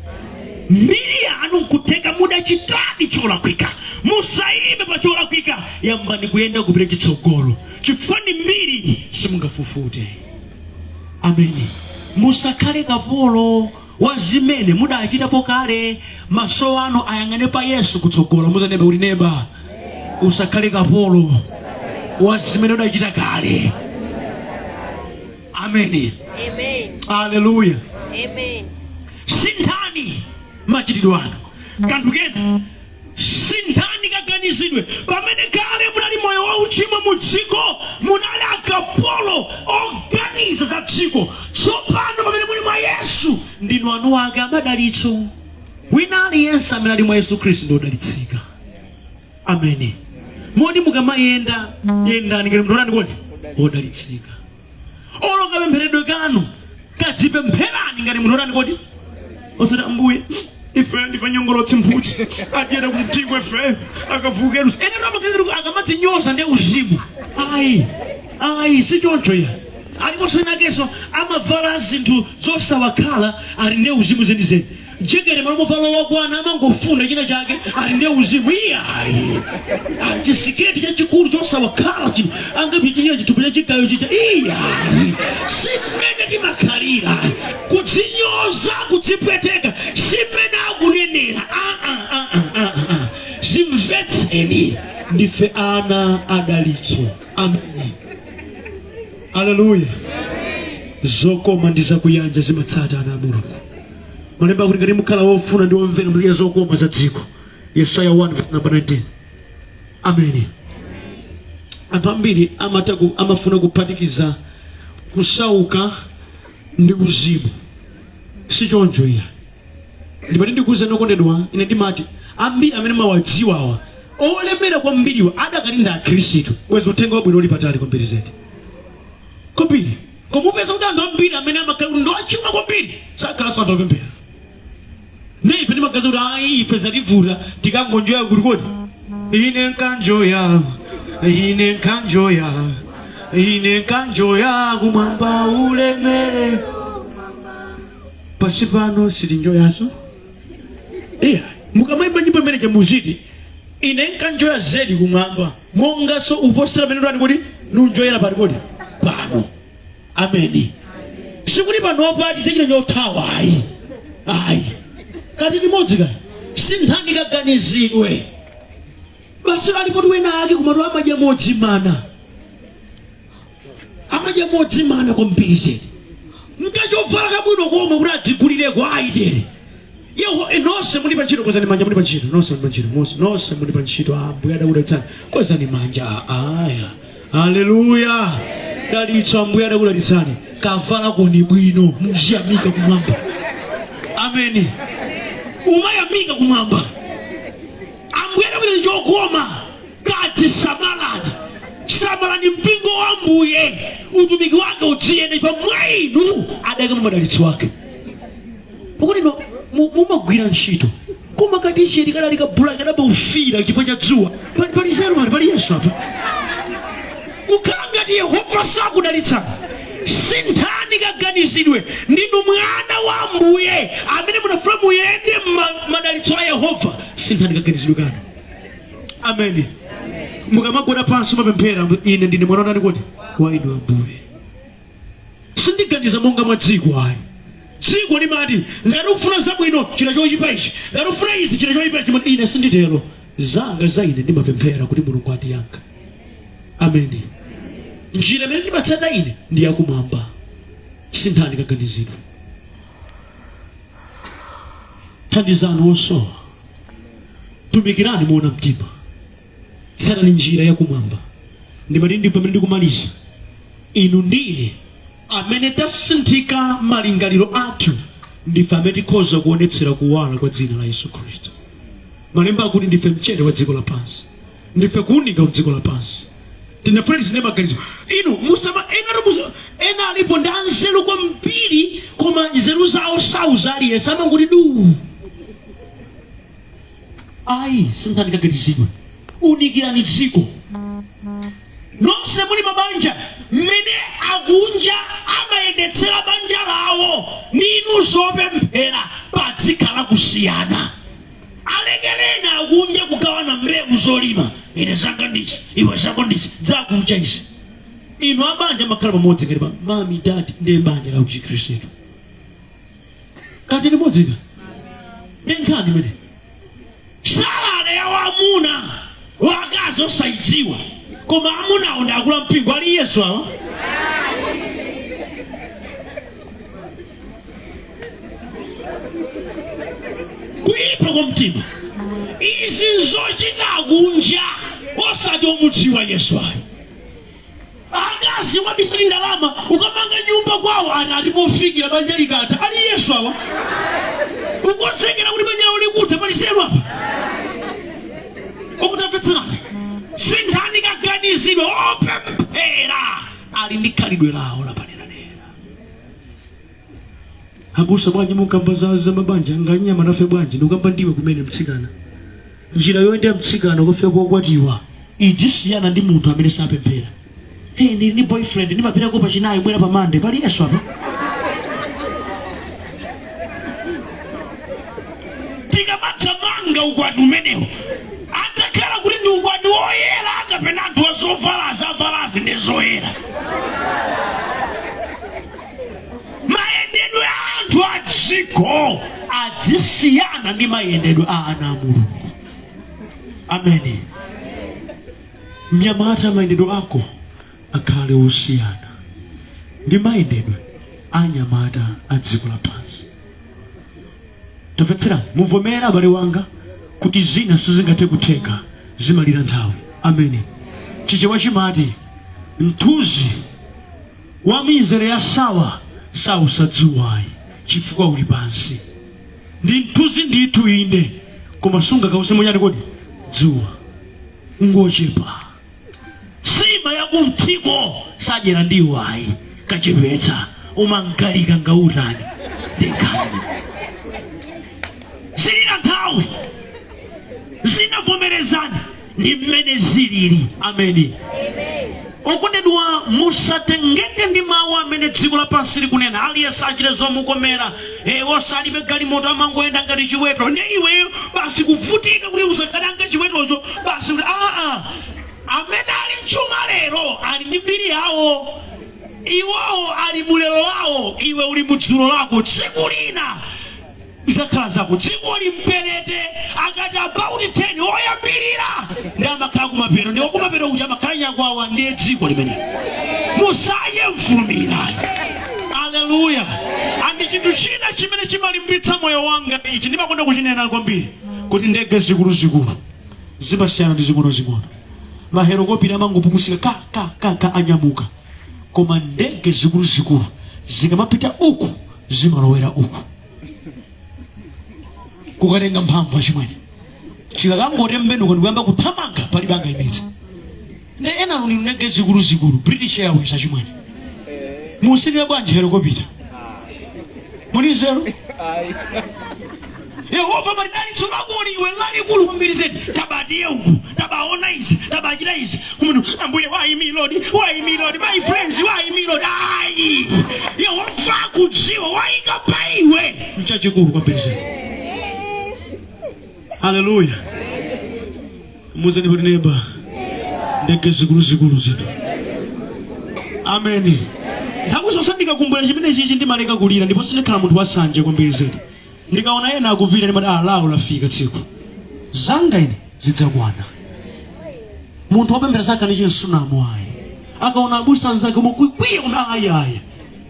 Mbiri yanu nkuteka mudachitadi cholakwika, musayime pa cholakwika, yambani kuyenda kupita chitsogolo, chifukwa ndi mbiri simungafufute. Ameni. Musakhale kapolo wa zimene mudachitapo kale. Maso anu ayang'ane pa Yesu kutsogolo. Muzanebe kuti neba, usakhale kapolo wa zimene udachita kale. Ameni. Amen. Haleluya. Amen. Sinthani machitidwe anu. Kanthu kena, sinthani kaganizidwe. Pamene kale munali moyo wa uchimo mu dziko, munali akapolo oganiza za dziko, tsopano pamene muli mwa Yesu ndinu anu ake amadalitso. Wina aliyense amene ali mwa Yesu Khristu ndi wodalitsika. Ameni. Moti mukamayenda, yendani ngati munthu wotani kodi? Wodalitsika. Olo kapempheredwe kanu, kadzipempherani ngati munthu wotani kodi? Osati Ambuye ife ndife nyongolotsi mphutsi adyera kumtiko ife akavukeru ene amaganiza akamadzinyoza ndi uzimu. Ayi, ayi, si choncho ya. Aliponso enakenso amavala zinthu zosawakhala, ali ndi uzimu zenizeni. Jekere malo movala wakwana amangofuna china chake, ali ndi uzimu. Iyayi, chisiketi chachikulu chosawakhala chino angapichira chitupa chachigayo chicha. Iyayi, si mmene timakhalira. Kudzinyoza, kudzipweteka, si mmene akunenera. Zimvetseni, ndife ana adalitso. Amen. Aleluya. Zokoma ndi zakuyanja zimatsata ana a Mulungu. Malemba akuti ngati mukhala wofuna ndi womvera muzidya zokoma za dziko. Yesaya 1 verse number 19. Ameni. Anthu ambiri amafuna kuphatikiza kusauka ndi uzimu. Si choncho iya. Ndimati ndikuuze nokondedwa, ine ndimati ambiri amene mawadziwa awa olemera kwambiriwa adakali ndi akhristu, wezi uthenga wabwino uli patali kwambiri zedi kwambiri. Koma upeza kuti anthu ambiri amene amakhala kuti ndi achuma kwambiri sakhalanso anthu opemphera. Ne ife timaganiza kuti ayi, ife zativuta, tikangonjoya kuti kodi ine nkanjoya, ine nkanjoya, ine nkanjoya kumwamba ulemere, pasi pano sitinjoyaso. Iya, mukamayimba nyimbo imene chamuziti ine nkanjoya zedi kumwamba monganso uposera pamene ndani kuti nunjoyera pati kodi pano. Ameni. Sikuti panopa tidzachita chothawa, ayi, ayi, kati limodzi kaya. Sinthani kaganizidwe basi. Alipo wena ake kumatu amadya modzimana. Amadya modzimana kwambiri zedi. Nkachovala kabwino komwe kuti adzigulireko ayi tere. Yeho, nonse muli pa ntchito, kwezani manja muli pa ntchito. Nonse muli pa ntchito, nonse, nonse muli pa ntchito. Ambuye adakudalitsani. Kwezani manja. Aya. Haleluya. Dalitso, Ambuye adakudalitsani. Kavala koni bwino, muziyamika kumwamba. Ameni. Umayamika kumwamba. Ambuye adakudalitsani chokoma. Kadzisamalani. Samalani mpingo wa Ambuye. Utumiki wake udziyenda chifukwa mwa inu adayikamo madalitso ake. Pakuti no mumagwira ntchito koma katisheti kadali kabulaki kadaba ufira chifukwa cha dzuwa. Pali zero pali pali Yesu apa. Kukhala ngati Yehova sakudalitsani. Sinthani kaganizidwe. Ndinu mwana wa Ambuye amene munafuna muyende madalitso a Yehova. Sinthani kaganizidwe kanu. Ameni. Mukamagwada pansi mapemphera, ine ndine mwana wandani kodi? Wa inu Ambuye. Sindiganiza monga mwa dziko ayi. Dziko limati ngati ukufuna zabwino chita choyipa ichi, ngati ukufuna izi chita choyipa ichi. Ine sinditero. Zanga za ine ndimapemphera kuti Mulungu andiyankha. Ameni. Njira imene ndimatsata ine ndi yakumwamba. Sinthani kaganizidwe. Thandizani osowa. Tumikirani moona mtima. Tsatani njira yakumwamba. Ndimati ndi pamene ndikumaliza, inu ndi ine amene tasinthika malingaliro athu ndife amene tikhoza kuonetsera kuwala kwa dzina la Yesu Khristu. Malemba akuti ndife mchere wa dziko lapansi, ndife kuunika wa dziko lapansi. Tinafuna tisinthe maganizo. Inu musama ena alipo ndi anzeru kwambiri, koma nzeru zawo sauza aliyense, amangoti duu. Ayi, sinthani kaganizidwe, unikirani dziko. Nonse muli mabanja, mmene akunja amayendetsera banja lawo ndi inunso opemphera padzikhala kusiyana. Alekeleni akunja kugawana mbewu zolima, ine zanga ndizi, iwe zako ndizi, zakunja izi. Inu abanja makhala pamodzi ngati mami, dadi, ndiye banja la Chikhristu. Kati limodzi ka ndi nkhani imene salary ya wamuna wakazi osayidziwa, koma amunawo ndi akulu mpingo ali Yesu awa. Kuyipa kwa mtima, izi nzochita kunja osati omudziwa Yesu ayi. Akazi wabisali ndalama ukamanga nyumba kwawo ati atipofikira banja likatha ali Yesu awa. Ukonzekera kuti banja lawo likutha pali zelu apa. Okutamvetserani, sinthani kaganizidwe. Opemphera ali ndi khalidwe lawo lapaderadera. Abusa, bwanji mukamba za mabanja nganyama nafe bwanji? Ndikukamba ndiwe kumene mtsikana. Njira yoyendera mtsikana kufika kokwatiwa idzisiyana ndi munthu amene sapemphera. Hey, ndili ndi boyfriend, ndimapitako pachinayi, bwera pa Monday. Pali Yesu apa. Tikamadzamanga ukwati umenewo adzakhala kuti ndi ukwati woyera kapena anthu azovala zavalazi ndi zoyera? Mayendedwe a anthu a dziko adzisiyana ndi mayendedwe a ana a Mulungu. Ameni. Mnyamata, mayendedwe ako akhale osiyana ndi mayendedwe a anyamata a dziko lapansi. Tamvetserani, muvomera abale wanga kuti zina sizingathe kutheka, zimalira nthawi. Ameni. Chichewa chimati mthunzi wa mizere ya sawa sausa dzuwa ayi, chifukwa uli pansi. Ndi mthunzi ndithu inde, koma sungakause munyani kodi dzuwa ngochepa. Sima yakumphiko sadyera ndiwo ayi, kachepetsa umangalika ngautani ndi nkhani. Zilira nthawi zinavomerezani ndi mmene zilili. Ameni. Okondedwa, musatengeke ndi mawu amene dziko lapansi likunena. Aliyense achite zomukomera. Osalibe galimoto amangoyenda ngati chiweto. Ndi iweyo basi kuvutika kuti usakhale anga chiwetocho basi kuti aa. Amene ali mchuma lero ali ndi mbiri yawo. Iwowo ali mulero lawo, iwe uli mudzulo lako. Tsiku lina zidzakhala zako. Dziko limperete akati about 10 oyambirira ndi amakhala kumapeto, ndi wakumapeto kuja amakhala nyakwawa. Ndiye dziko limenelo. Musaye mfulumira. Aleluya. And chinthu china chimene chimalimbitsa moyo wanga, ichi ndimakonda kuchinena kwambiri, kuti ndege zikuluzikulu zimasiyana ndi zing'onozing'ono. Mahelokopita amangopukusika ka ka ka ka, anyamuka, koma ndege zikuluzikulu zikamapita uku zimalowera uku kukatenga mphamvu. Achimwene, chikakangotembenuka ndikuyamba kuthamanga, palibe angayimitse. Nde ena luni ndege zikuluzikulu, British Airways. Achimwene, musilire bwanji helikopita? Muli zero. Yehova mati dalitso lako liwe lalikulu kwambiri zedi. Tabatiye uku, tabaona izi, tabachita izi kumene. Ambuye, why me, Lord? Why me, Lord? My friends, why me, Lord? Ayi, Yehova akudziwa wayika pa iwe nchachikulu kwambiri zedi. Haleluya. Muzeni kuti neba ndege zikuluzikulu zino. Ameni. Nthawi zonse ndikakumbukira chimene chichi ndimaleka kulira, ndipo sindikhala munthu wasanje kwambiri zedi. Ndikaona ena akupita ndimati, "Ah, lawo lafika tsiku, zanga ine zidzakwana." Munthu wopemphera sakhala ndi chinsunamo ayi. Akaona abusa anzake mukwikwiya kuti ayi ayi,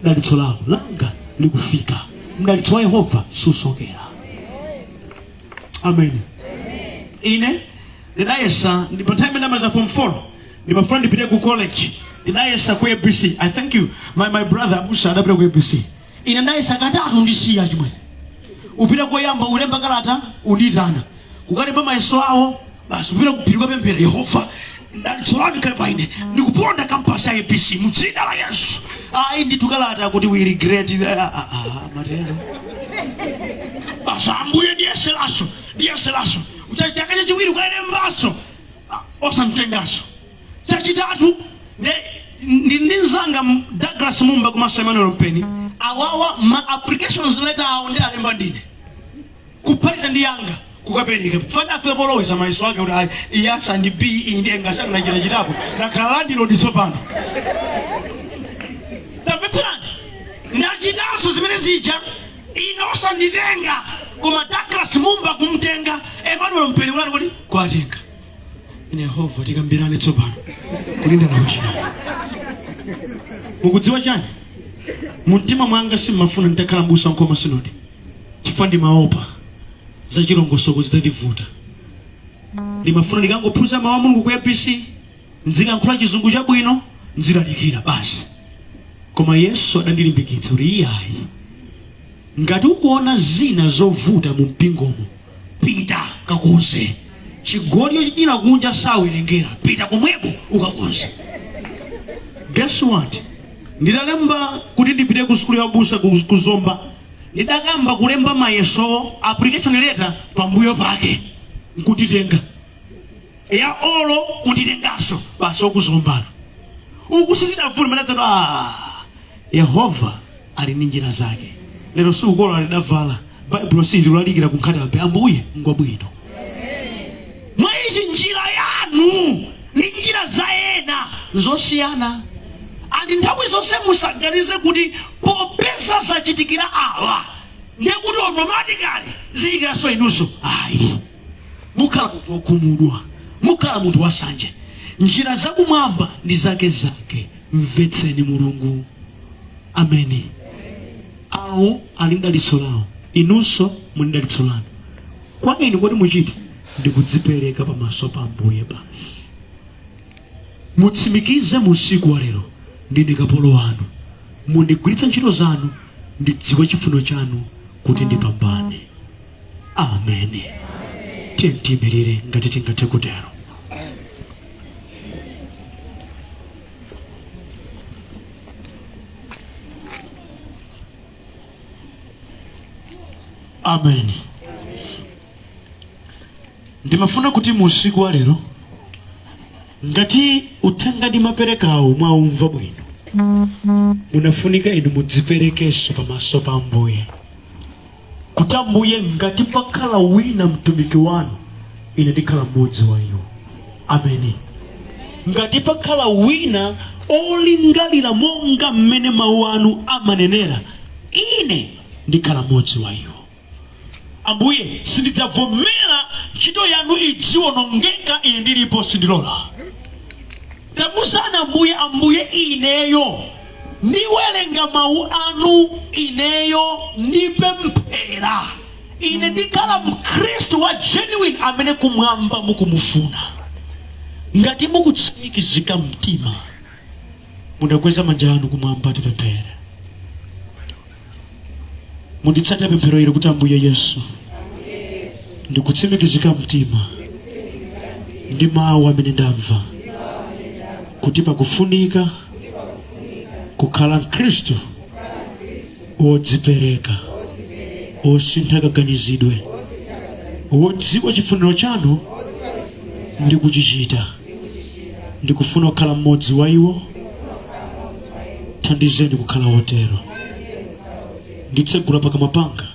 dalitso lawo, langa likufika. Mdalitso wa Yehova susokera. Amen. Ine ndidayesa ndipo nthawi imene ndamaliza form 4 ndimafuna ndipite ku college. Ndidayesa ku ABC. I thank you, my brother abusa adapita ku ABC. Ine ndayesa katatu, ndisiya chimwene. Upita koyamba, ulemba kalata, undiyitana kukalemba mayeso awo. Basi, upita kuphiri kukapemphera, "Yehova, dalitso lanu likhale pa ine, ndikuponda campus ya ABC mu dzina la Yesu." Ayi ndithu, kalata kuti, "We regret." Ah, ah, ah, matero. Basi, "Ambuye, ndiyeseraso, ndiyeseraso." Chaka chachiwiri ukalembaso, osamtengaso. Chachitatu ndi nzanga Douglas Mumba komanso Emmanuel Mpeni. Awawa ma applications letter awo ndi alemba ndine kuphatiza ndi yanga kukapereka. Fana afika poloweza mayeso ake kuti ayi, iye asandi b iyi ndiye ngasati chitako nakhala landlord tsopano. Tamvetserani, ndachitanso zimene zija, ine osanditenga, koma Douglas Mumba kumtenga, Emmanuel Mpeni kulani kuti kwatenga. Ine, "Yehova, tikambirane tsopano kuti ndalakuchita." Mukudziwa chani? Mumtima mwanga simmafuna nditakhala mbusa wa Nkhoma Sinodi, chifukwa ndimaopa za chilongosoko zidzandivuta. Ndimafuna ndikangophunzira mawu a Mulungu ku ABC, nzikankhula chizungu chabwino, nzilalikira basi. Koma Yesu adandilimbikitsa kuti, "Iyayi, ngati ukuona zina zovuta mu mpingomo, pita kakonze. Chigoli chochidyera kunja sawerengera, pita komweko ukakonze." Guess what? Nditalemba kuti ndipite ku sukulu ya ubusa ku Zomba, ndidakamba kulemba mayeso, application letter, pambuyo pake nkunditenga ya olo kunditenganso basi okuzombano uku sizidavula manadzatu. Ah, Yehova ali ndi njira zake. Lero sikukola lidavala Baibulo, sindilolalikira ku Nkhata Bay. Ambuye ngwabwino. Mwa ichi, njira yanu ndi njira za ena zosiyana, and nthawi zonse musaganize kuti popeza zachitikira awa ndiye kuti automatically zichitikiranso inunso. Ayi, mukhala munthu wokhumudwa, mukhala munthu wasanje. Njira zakumwamba ndi zake zake. Mvetseni Mulungu. Ameni. Awo ali mdalitso lawo, inunso muli mdalitso lanu. Kwa inu kodi muchite ndi kudzipereka pamaso pa Ambuye basi. Mutsimikize mu usiku wa lero, "Ndine kapolo wanu, mundigwiritsa ntchito zanu, ndidziwe chifuniro chanu kuti ndipambane." Ameni. Tiye tiyimirire ngati tingathe kutero. Amen. Ndimafuna kuti mu usiku wa lero, ngati uthenga ndimaperekawo mwaumva bwino, munafunika inu mudziperekenso pamaso pa Ambuye kuti, "Ambuye, ngati pakhala wina mtumiki wanu, ine ndikhala mmodzi wa iwo." Ameni. Ngati pakhala wina olingalira monga mmene mawu anu amanenera, ine ndikhala mmodzi wa iwo. Ambuye, sindidzavomera ntchito yanu idziwonongeka ine ndilipo, sindilola. Tamusa Tamuuzani Ambuye, Ambuye, ineyo ndiwerenga mawu anu, ineyo ndipemphera, ine ndikhala mkhristu wa genuine amene kumwamba mukumufuna. Ngati mukutsimikizika mtima, mundakweza manja anu kumwamba, tipemphere. Munditsate pemphero ili kuti, Ambuye Yesu, ndikutsimikizika mtima ndi mawu amene ndamva kuti pakufunika kukhala mkhristu wodzipereka, wosintha kaganizidwe, wodziwa chifuniro chanu ndi kuchichita. Ndikufuna kukhala mmodzi wa iwo. Thandizeni kukhala wotero. Nditsegula pakamwa panga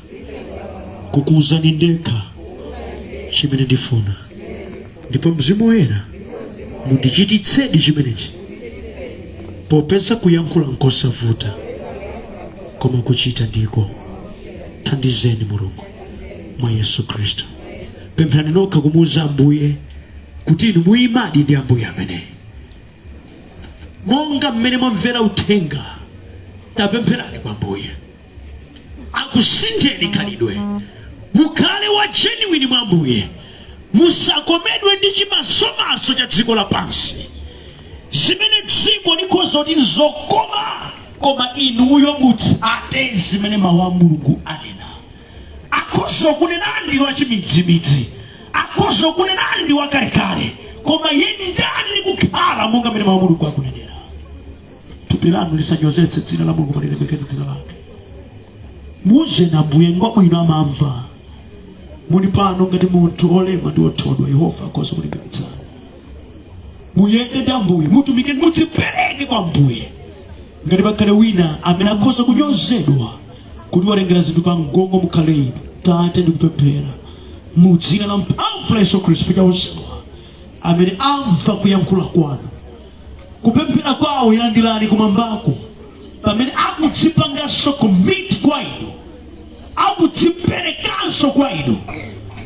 kukuwuzani ndekha chimene ndifuna, ndipo Mzimu Woyera mundichititsedi chimenechi, popeza kuyankhula nkosavuta koma kuchita ndiko. Thandizeni, Mulungu, mwa Yesu Khristu. Pempherani nokha kumuwuza Ambuye kuti inu muyimadi ndi Ambuye amene monga mmene mwamvera uthenga. Tapempherani kwa Ambuye akusintheni khalidwe, mukhale wa genuine mwa Ambuye. Musakomedwe ndi chimasomaso cha dziko lapansi, zimene dziko likhoza kuti nzokoma, koma inuyo mutsate zimene mawu a Mulungu anena. Akhoza kunenani ndi wachimidzimidzi, akhoza kunenani ndi wakalekale, koma yendani ndi kukhala monga mmene mawu a Mulungu akunenera. Thupi lanu lisanyozetse dzina la Mulungu, lilemekeze dzina lake. Muuzeni Ambuye, ngwabwino, amamva. Muli pano ngati munthu olema ndi othodwa, Yehova akhoza kulimbikitsani. Muyende ndi Ambuye, mutumike, mudzipereke kwa Ambuye. Ngati pakhale wina amene akhoza kunyozedwa kuti walengera zinthu pa mgongo, mukhale inu. Tate, ndikupemphera mu dzina la mphamvu la Yesu Khristu cha onsewa amene amva kuyankhula kwanu, kupemphera kwawo ilandirani kumwambako, pamene akudzipanganso commit kwa inu, akudziperekanso kwa inu,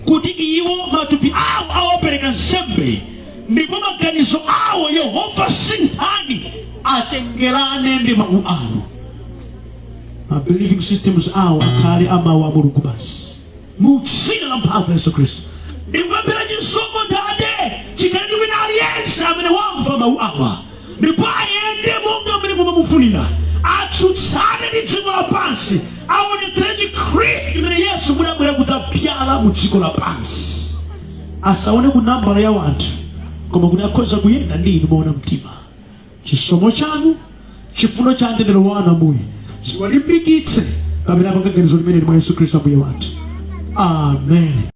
kuti iwo matupi awo awapereka nsembe ndipo maganizo awo, Yehova, sinthani atengerane ndi mawu anu. Ma believing systems awo akhale amawu a Mulungu basi. Mu dzina la mphamvu la Yesu Khristu ndikupemphera chisomo, Tate, chikhale ndi wina aliyense amene wamva mawu awa ndipo ayende monga mmene mumamufunira, atsutsane ndi dziko lapansi, aonetsere chikhristu chimene Yesu mudabwera kudzapyala mu dziko lapansi. Asaone ku nambala ya wanthu, koma kuti akhoza kuyenda ndi inu moona mtima. Chisomo chanu, chifundo cha mtendere wanu, Ambuye, ziwalimbikitse pamene apanga ganizo limene mwa Yesu Khristu Ambuye wathu. Amen.